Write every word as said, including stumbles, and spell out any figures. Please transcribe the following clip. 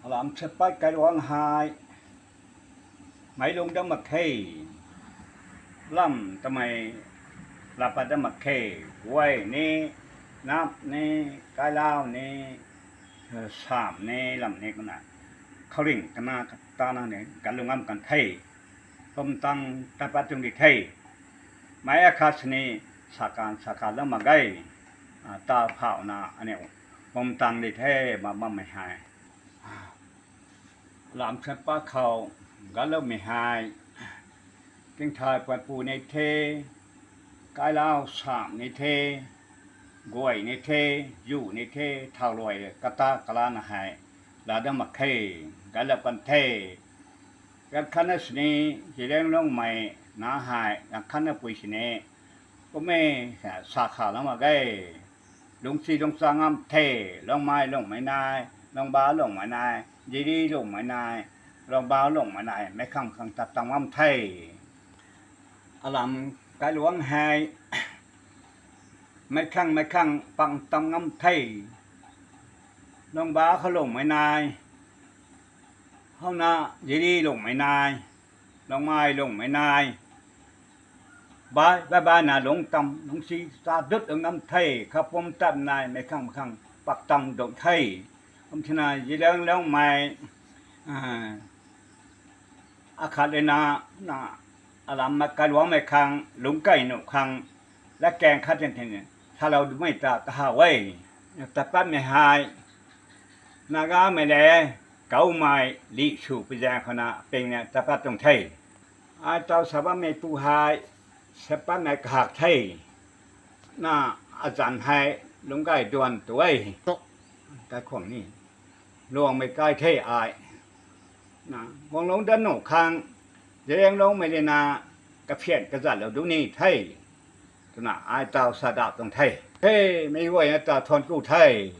Alam chapat kailuangc hei, meic lung dat mak khe, lam tamei laa pat dat mak khe, guay ni, nap ni, kailau ni, samh ni, lam ni kumna, khouringh kana katana ni gatlou ngam kan the, pumtan tat pat tuang di the. Meic akhat sini, sakan sakan lou mak ge, ta phauhna aniu pumtan di the, bam bammei hei. Lam chapat khou, gatloumei hei, tingthay puanpu ni the, kailau samh ni the, guay ni the, zu ni the, thau luai kata kalana hei, laa dat mak khe, gatlou kan the. Ganv khatna sini, Zeliangrongmei na hei, ganv khatna pui sini, kummei, sa kha lou mak ge. Lungcsi lungccha ngam the, Lungmei lungmei nai, Lungba lungmei nai, Ziri lungmei nai, Lungba lungmei nai, meic khang khang tat tam ngam the. Alam kailuangc hei, meic khang meic khang pang tam ngam the. Lungba khou lungmei nai, houna Ziri lungmei nai, Lungmei lungmei nai, bai bai baina lungc tam lungcsi ta dut ngam the, khapum tat nai, meic khang meic khang pak tam dut the. Kum thina Zeliangrongmei, akhat lena, na, alam kailuangcmei khang, lungc kei nuh khang, latkaeng khat tin tin, salou dumei ta kahaw e, tat patmei hei, Nagamei le, Koumei, Lisu pui zaeng khouna pingna tat pat tuang the. Ai taw sa bammeipu hei, sa patmei kahak the. Na, azanc hei, lungc gay duan tu e. Kaikhwang ni, luangmei kai the ai. Na, guanglungc dat nuh khang, Zeliangrongmei lena, kaphian kazanlou du ni the, twna ai taw sa dap tuang the. Hei, meic guayna ta thuan ku the.